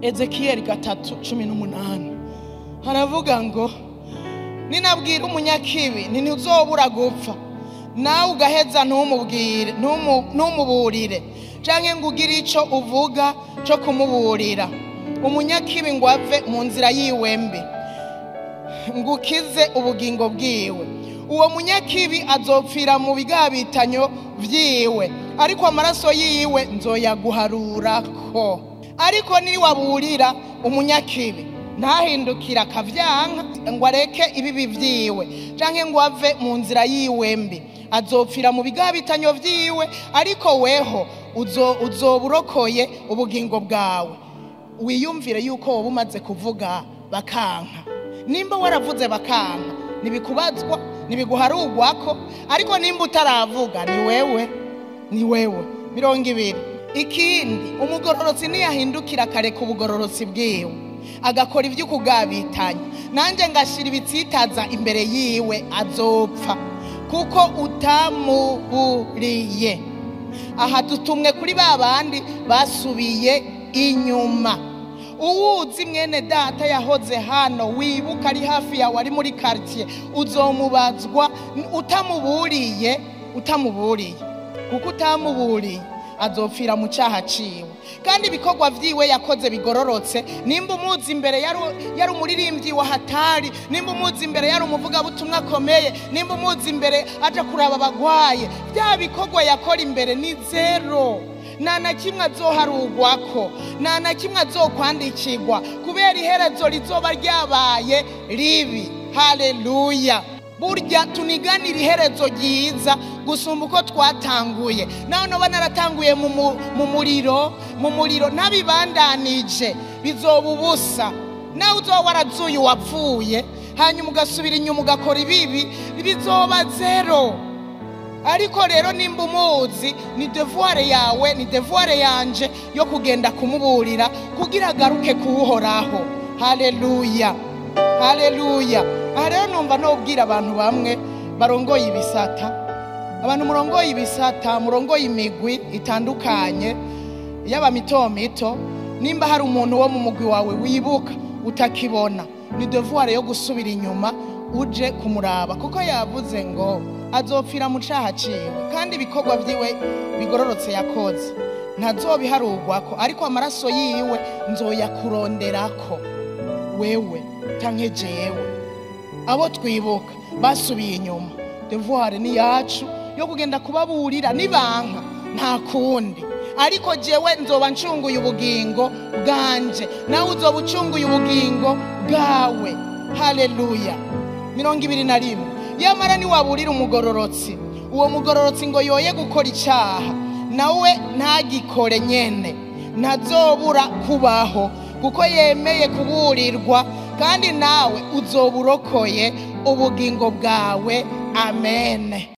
Ezekiyeli 3:18 haravuga ngo ninabwira umunyakibi ntuzobura gupfa, nawe ugaheza ntumubwire, ntumuburire canke ngo ugire ico uvuga co kumuburira. Umunyakibi ngo ave mu nzira yiwe mbi, ngo ukize ubugingo bwiwe. Uwo munyakibi azopfira mu bigabitanyo vyiwe, ariko amaraso yiwe nzoyaguharurako. Ariko niwaburira umunyakibi ntahindukira akavyanka ngo areke ibibi vyiwe canke ngo ave mu nzira yiwe mbi, azopfira mu bigabitanyo vyiwe, ariko weho uzoburokoye ubugingo bwawe. Wiyumvire yuko woba umaze kuvuga bakanka. Nimba waravuze bakanka, ntibikubazwa, ntibiguharugwako. Ariko nimba utaravuga, ni wewe, ni wewe. 20. Ikindi, umugororotsi niyahindukira akareka ubugororotsi bwiwe, agakora ivy'ukugabitanya, nanje ngashira ibitsitaza imbere yiwe, azopfa kuko utamuburiye. Aha dutumwe kuri ba bandi basubiye inyuma. Uwuzi mwene data yahoze hano, wibuka ari hafi yawe, ari muri quartier, uzomubazwa utamuburiye, utamuburiye. Kuko utamuburiye azopfira mu cyaha ciwe. Kandi ibikorwa vyiwe yakoze bigororotse, nimba umuzi imbere yari umuririmbyi wa hatari, nimba umuzi imbere yari umuvugabutumwa akomeye, nimba umuzi imbere aja kuraba abagwaye, bya bikorwa yakora imbere ni zero. Nta na kimwe azoharugwako, nta na kimwe azokwandikirwa, kubera iherezo rizoba ryabaye ribi. Haleluya. Burya tuniganira iherezo ryiza gusumba uko twatanguye. Naho noba naratanguye mu muriro, mu muriro ntabibandanije, bizoba ubusa. Nawe uzoba warazuye uwapfuye, hanyuma ugasubira inyuma ugakora ibibi, bizoba zero. Ariko rero nimba umuzi, ni devoir yawe, ni devoir yanje yo kugenda kumuburira kugira agaruke kuwuhoraho. Haleluya, haleluya. Aha rero numva nobwira abantu bamwe barongoye ibisata, abantu murongoye ibisata, murongoye imigwi itandukanye, yaba mito mito, nimba hari umuntu wo mu mugwi wawe wibuka utakibona, ni devoir yo gusubira inyuma uje kumuraba, kuko yavuze ngo azopfira mu caha ciwe, kandi ibikorwa vyiwe bigororotse yakoze ntazobiharugwako, ariko amaraso yiwe nzoyakuronderako wewe canke jewe. Abo twibuka basubiye inyuma, devoir ni yacu yo kugenda kubaburira, nibanka nta kundi. Ariko jewe nzoba ncunguye ubugingo bwanje, nawe uzoba ucunguye ubugingo bwawe. Haleluya. 21. Yamara niwaburira umugororotsi, uwo mugororotsi ngo yoye gukora icaha, nawe ntagikore nyene, ntazobura kubaho, kuko yemeye kuburirwa, kandi nawe uzoburokoye ubugingo bwawe. Amen.